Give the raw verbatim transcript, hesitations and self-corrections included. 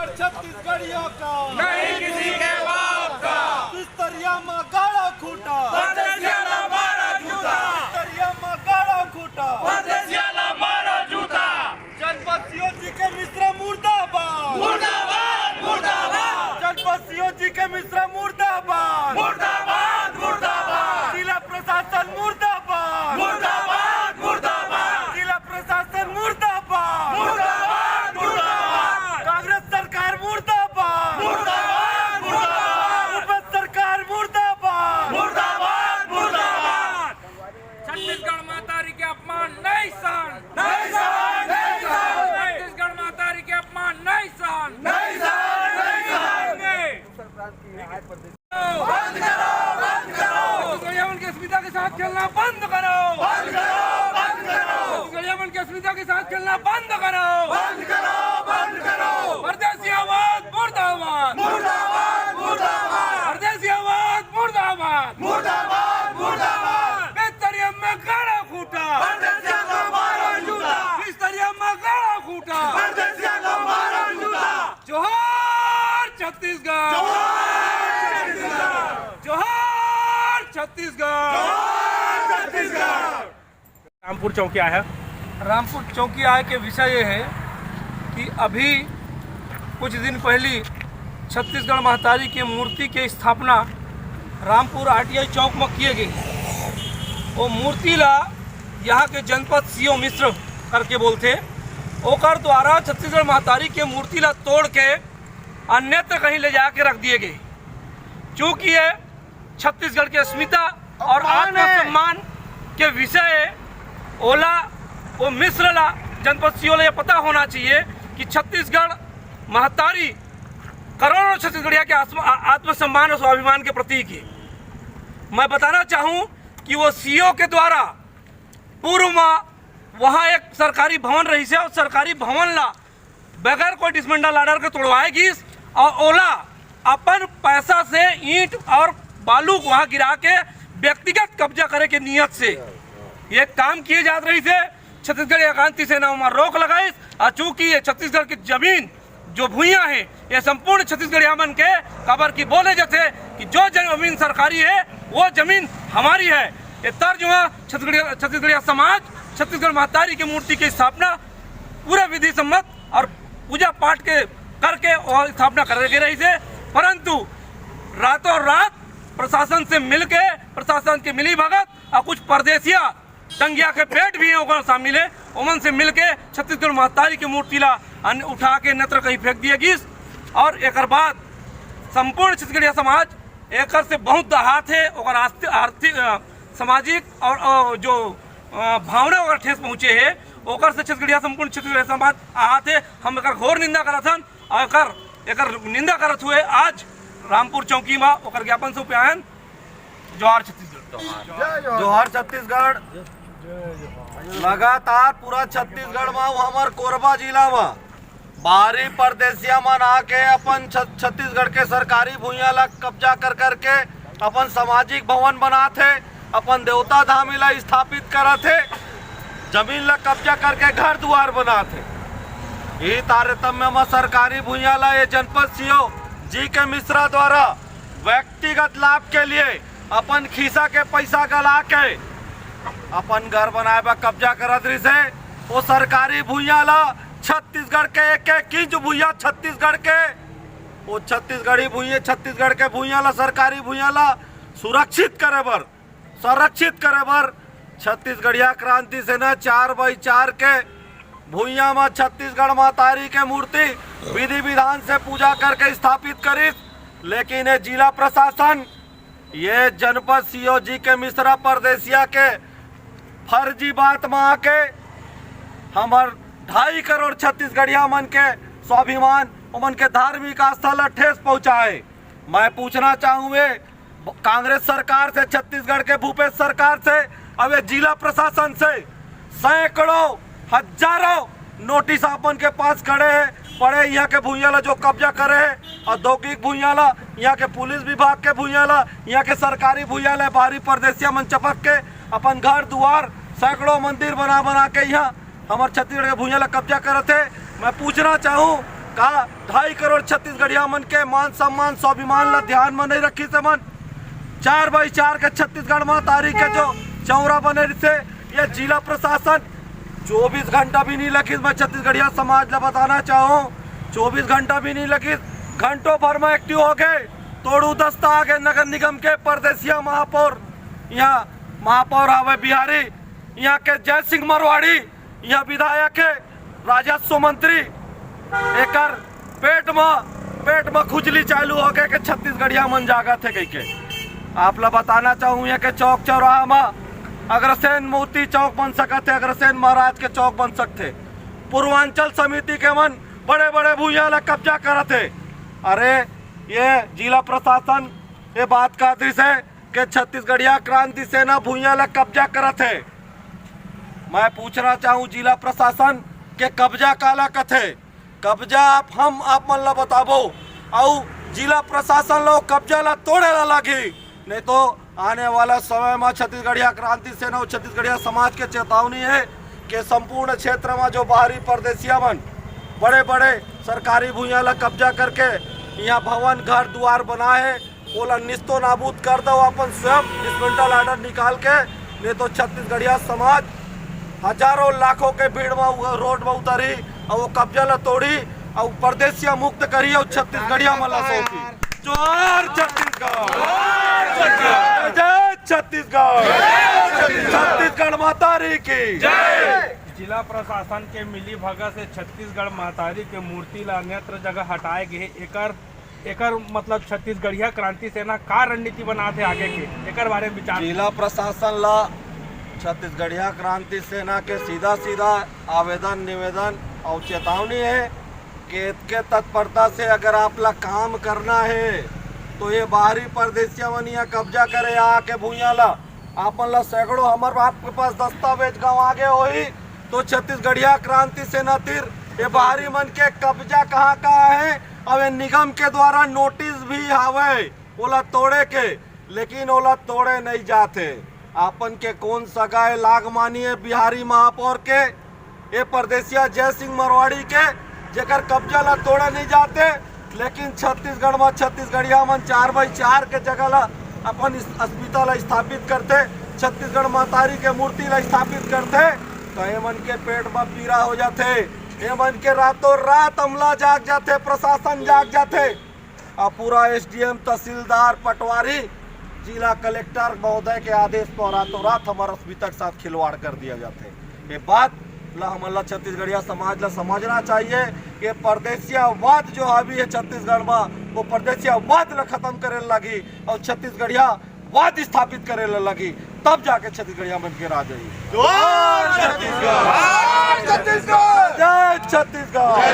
छत्तीसगढ़ियों का, नहीं किसी के बाप का। बिस्तरिया में गाड़ा खूंटा, परदेसिया ला मारा जूता। बिस्तरिया में गाड़ा खूंटा, परदेसिया ला मारा जूता। जनपद सीओ जीके मिश्रा मुर्दाबाद। मुर्दाबाद, मुर्दाबाद। जनपद सीओ जीके मिश्रा मुर्दाबाद। मुर्दाबाद, मुर्दाबाद। जिला प्रशासन मुर्दाबाद। मुर्दाबाद, मुर्दाबाद। जिला प्रशासन मुर्दाबाद। मुर्दाबाद, मुर्दाबाद। कांग्रेस सरकार मुर्दाबाद। मुर्दाबाद, मुर्दाबाद। भूपेश सरकार मुर्दाबाद। मुर्दाबाद, मुर्दाबाद। छत्तीसगढ़ महतारी के अपमान नहीं सहन। नहीं सहन, नहीं सहन। छत्तीसगढ़ महतारी के अपमान नहीं सहन। नहीं सहन, नहीं सहन। बंद करो, बंद करो। छत्तीसगढ़िया मन के अस्मिता के साथ खेलना बंद करो। बंद करो, बंद करो। छत्तीसगढ़िया मन के अस्मिता के साथ खेलना बंद करो। बंद करो, बंद करो। परदेसियावाद मुर्दाबाद। मुर्दाबाद, मुर्दाबाद। परदेसियावाद मुर्दाबाद। मुर्दाबाद, मुर्दाबाद। बिस्तरिया में गाड़ा खूंटा। परदेसिया को मारो जूता। बिस्तरिया में गाड़ा खूंटा। परदेसिया को मारो जूता। जोहार छत्तीसगढ़। जोहार छत्तीसगढ़। जोहार छत्तीसगढ़। जोहार छत्तीसगढ़। रामपुर चौकी आए हे। रामपुर चौकी आए के विषय ये हे कि अभी कुछ दिन पहली छत्तीसगढ़ महतारी के मूर्ति के स्थापना रामपुर आरटीआई चौक में किए गए। वो मूर्ति ला यहाँ के जनपद सीओ मिश्र करके बोलथे, ओकर द्वारा छत्तीसगढ़ महतारी के मूर्ति ला तोड़ के अन्यत्र कहीं ले जाके रख दिए गए। चूंकि ये छत्तीसगढ़ के अस्मिता और अपमान हे। आत्मसम्मान के विषय हे, ओला, वो मिश्र ला, जनपद सीओ ला ये पता होना चाहिए कि छत्तीसगढ़ महतारी करोड़ों छत्तीसगढ़िया के आत्म-, आ-, आत्मसम्मान और स्वाभिमान के प्रतीक हे। मैं बताना चाहूँ कि वो सीओ के द्वारा पूर्व में वहाँ एक सरकारी भवन रहिसे और सरकारी भवन ला बगैर कोई dismantle order के तोड़वाए गिस और ओला अपन पैसा से ईंट और बालू वहाँ गिरा के व्यक्तिगत कब्जा करे के नियत से ये काम किए जात रहिसे। छत्तीसगढ़ क्रांति सेना ओमा रोक लगाइस और चूंकि ये छत्तीसगढ़ की जमीन जो भुइयां हे, ये संपूर्ण छत्तीसगढ़िया मन के, काबर कि बोले जाथे कि जो जमीन सरकारी हे, वो जमीन हमारी हे। ये तर्ज म छत्तीसगढ़िया, छत्तीसगढ़िया समाज, छत्तीसगढ़ महतारी के मूर्ति के स्थापना पूरे विधि सम्मत और पूजा पाठ के करके वो स्थापना करे गे रहिसे, परंतु रातों रात प्रशासन से मिलके, प्रशासन के मिली भगत और कुछ परदेसिया टंगिया के पेट भी हे, ओकर शामिल हे, ओमन से मिलके छत्तीसगढ़ महतारी के मूर्ति ला अन-, उठा के अन्यत्र कहीं फेंक दिए गिस। और एकर बाद संपूर्ण छत्तीसगढ़िया समाज एकर से बहुत आहत हे, ओकर आस्ति-, आर्थिक, अ, सामाजिक और, अ, जो, अ, भावना ओकर ठेस पहुँचे हे, ओकर से छत्तीसगढ़िया, संपूर्ण छत्तीसगढ़िया समाज आहत हे। हम एकर घोर निंदा करत हन और एकर, एकर निंदा करत हुए आज रामपुर चौकी मा ओकर ज्ञापन सौंपे आयन। जोहार छत्तीसगढ़। जोहार छत्तीसगढ़। लगातार पूरा छत्तीसगढ़ मा, वो हमर कोरबा जिला मा बाहरी परदेसिया मन आके अपन छ-, छत्तीसगढ़ के सरकारी भुइयां ला कब्जा कर करके अपन सामाजिक भवन बनात हे, अपन देवता धाम ला स्थापित करत हे, जमीन ला कब्जा करके घर दुआर बनात हे। ई तारतम्य मा सरकारी भुइयां ला ये जनपद सीओ जीके मिश्रा द्वारा व्यक्तिगत लाभ के लिए अपन खीसा के पैसा गला के अपन घर बनाए बर कब्जा करत रहिसे। वो सरकारी भुइयां ला, छत्तीसगढ़ के एक एक इंच भुइयां छत्तीसगढ़ के, वो छत्तीसगढ़ी भुइयां, छत्तीसगढ़ के भुइयां ला, सरकारी भुइयां ला सुरक्षित करे बर, संरक्षित करे बर छत्तीसगढ़िया क्रांति सेना चार बाई चार के भुइयां म छत्तीसगढ़ महतारी के मूर्ति विधि विधान से पूजा करके स्थापित करिस। लेकिन ये जिला प्रशासन, ये जनपद सीओ जीके मिश्रा परदेसिया के फर्जी बात म आके हमर ढाई करोड़ छत्तीसगढ़िया मन के स्वाभिमान, ओमन के धार्मिक आस्था ला ठेस पहुंचाए। मैं पूछना चाहूँ, ये कांग्रेस सरकार से, छत्तीसगढ़ के भूपेश सरकार से, अब ये जिला प्रशासन से सैकड़ों, हजारों नोटिस अपन के पास खड़े हैं, पड़े यहाँ के भुइयां ला जो कब्जा करे हैं, औद्योगिक भुइयां ला, यहाँ के पुलिस विभाग के भुइयां ला, यहाँ के सरकारी भुइयां ला, बाहरी परदेसिया मन चपक के अपन घर दुआर, सैकड़ों मंदिर बना बना के यहाँ हमर छत्तीसगढ़ के भुइयां ला कब्जा करत हे। मैं पूछना चाहूँ, का ढाई करोड़ छत्तीसगढ़िया मन के मान सम्मान, स्वाभिमान ला ध्यान में नहीं रखिस हे मन? चार बाई चार के छत्तीसगढ़ महतारी के जो चौरा बने रहिसे, ये जिला प्रशासन चौबीस घंटा भी नहीं लगिस। मैं छत्तीसगढ़िया समाज ला बताना चाहूँ, चौबीस घंटा भी नहीं लगिस, घंटों भर में एक्टिव हो गए। तोड़ू दस्ता आ गए नगर निगम के परदेसिया महापौर, यहाँ महापौर हवे बिहारी, यहाँ के जय सिंह मरवाड़ी, यहाँ विधायक है, राजस्व मंत्री, एकर पेट म पेट म खुजली चालू हो गए के छत्तीसगढ़िया मन जागत हे कहिके। आप ला बताना चाहूँ, यहाँ के चौक चौराहा म अग्रसेन मूर्ति चौक बन सकत हे, अग्रसेन महाराज के चौक बन सकत हे। पूर्वांचल समिति के मन बड़े बड़े भुइयां ला कब्जा करत हे। अरे, ये जिला प्रशासन ये बात का दृश्य है कि छत्तीसगढ़िया क्रांति सेना भुइयां ला कब्जा करत हे। मैं पूछना चाहूँ जिला प्रशासन के कब्जा काला कथे? कब्जा आप, हम आप मन ला बताबो, अउ जिला प्रशासन ला कब्जा ला तोड़े ला लागी, नहीं तो आने वाला समय में छत्तीसगढ़िया क्रांति सेना अउ छत्तीसगढ़िया समाज के चेतावनी है कि संपूर्ण क्षेत्र में जो बाहरी परदेसिया मन बड़े बड़े सरकारी भुइयां ला कब्जा करके यहाँ भवन घर दुआर बनाए हे, ओला निस्तो नाबूद कर दो, अपन स्वयं डिसमेंटल ऑर्डर निकाल के, नहीं तो छत्तीसगढ़िया समाज हजारों लाखों के भीड़ में उ-, रोड में उतरी, अउ वो कब्जा ला तोड़ी, अउ परदेसिया मुक्त करी, अउ छत्तीसगढ़िया मन ला सौंपी। जोहार छत्तीसगढ़, जय छत्तीसगढ़, छत्तीसगढ़ महतारी की। जिला प्रशासन के मिली भगत से छत्तीसगढ़ महतारी के मूर्ति ला अन्यत्र जगह हटाए गे हे। एकर एकर मतलब छत्तीसगढ़िया क्रांति सेना का रणनीति बनात हे आगे के, एकर बारे में विचार। जिला प्रशासन ला छत्तीसगढ़िया क्रांति सेना के सीधा सीधा आवेदन निवेदन अउ चेतावनी है कि एतके तत्परता से अगर आप ला काम करना है तो ये बाहरी परदेसिया मन यहाँ कब्जा करे आके भुइयां ला, आपन ला सैकड़ों, हमर आपके पास दस्तावेज गंवा गे होही, तो छत्तीसगढ़िया क्रांति सेना तीर ये बाहरी मन के कब्जा कहाँ कहाँ है, अउ ये निगम के द्वारा नोटिस भी हावय ओला तोड़े के, लेकिन ओला तोड़े नहीं जात हे। आपन के कौन सगा हे लाग मानी हे बिहारी महापौर के, ए परदेसिया जय सिंह मरवाड़ी के, जेकर कब्जा ला तोड़े नहीं जाते, लेकिन छत्तीसगढ़ में छत्तीसगढ़िया मन चार बाई चार के जगह ला अपन इस अस्मिता ला स्थापित करते, छत्तीसगढ़ महतारी के मूर्ति ला स्थापित करते, तो एमन के पेट में पीरा हो जाते, एमन के रातों रात अमला जाग जाते, प्रशासन जाग जाते। अउ पूरा एसडीएम, तहसीलदार, पटवारी, जिला कलेक्टर महोदय के आदेश पर रातों रात हमर अस्मिता के साथ खिलवाड़ कर दिया जाथे। ये बात ला हमन ला छत्तीसगढ़िया समाज ला समझना चाहिए कि परदेसियावाद जो हावी है छत्तीसगढ़ में, वो परदेसियावाद ला खत्म करे लागी अउ छत्तीसगढ़ियावाद स्थापित करे ला लागी, तब जाके छत्तीसगढ़िया मन के राज आई। जोहार छत्तीसगढ़। जय छत्तीसगढ़।